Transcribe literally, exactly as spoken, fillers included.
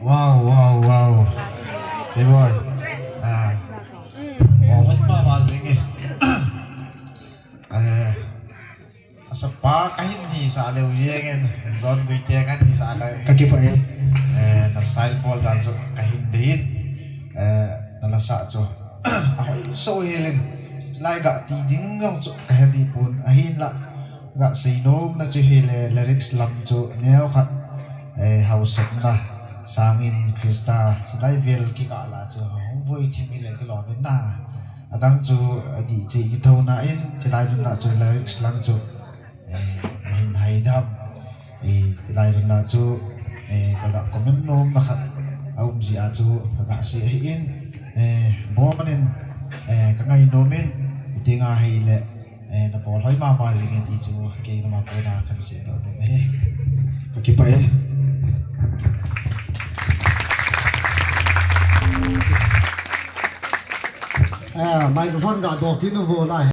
Wow, wow, wow. Hey, boy. Ah. Wow, what mama singing? Eh, Asa pa kahin hisah leu jengin, John Guite kahin hisah leu. Ka kipah e. Eh, na style bol dan chu kahin dei in. Eh, na lasa chu. Ahoi soh hel in. Lai ga ti ding jong chu kahe deh pon. Ahinla ga seinom na chu hile lyrics lam chu neo khat. Eh, hausatna sangin Krista lai vel kikah la chu. Hung boi thim hile kilom in na. Adang chu, adih cheh kithona in, chulai dunna chu, lyrics lang chu, eh, hin hai dam. Eh, chulai dunna chu, eh, ka ga comment nomna khat aum jeh a chu, ka ga sei ahi in, eh, bon in, eh, ka ngai nom in, itinga hile, eh, na bol hoi mama jing e ti chu, kei nama kona kan sei nom e. Ka kipah e. Ah, microphone ga doh kit un vo lai.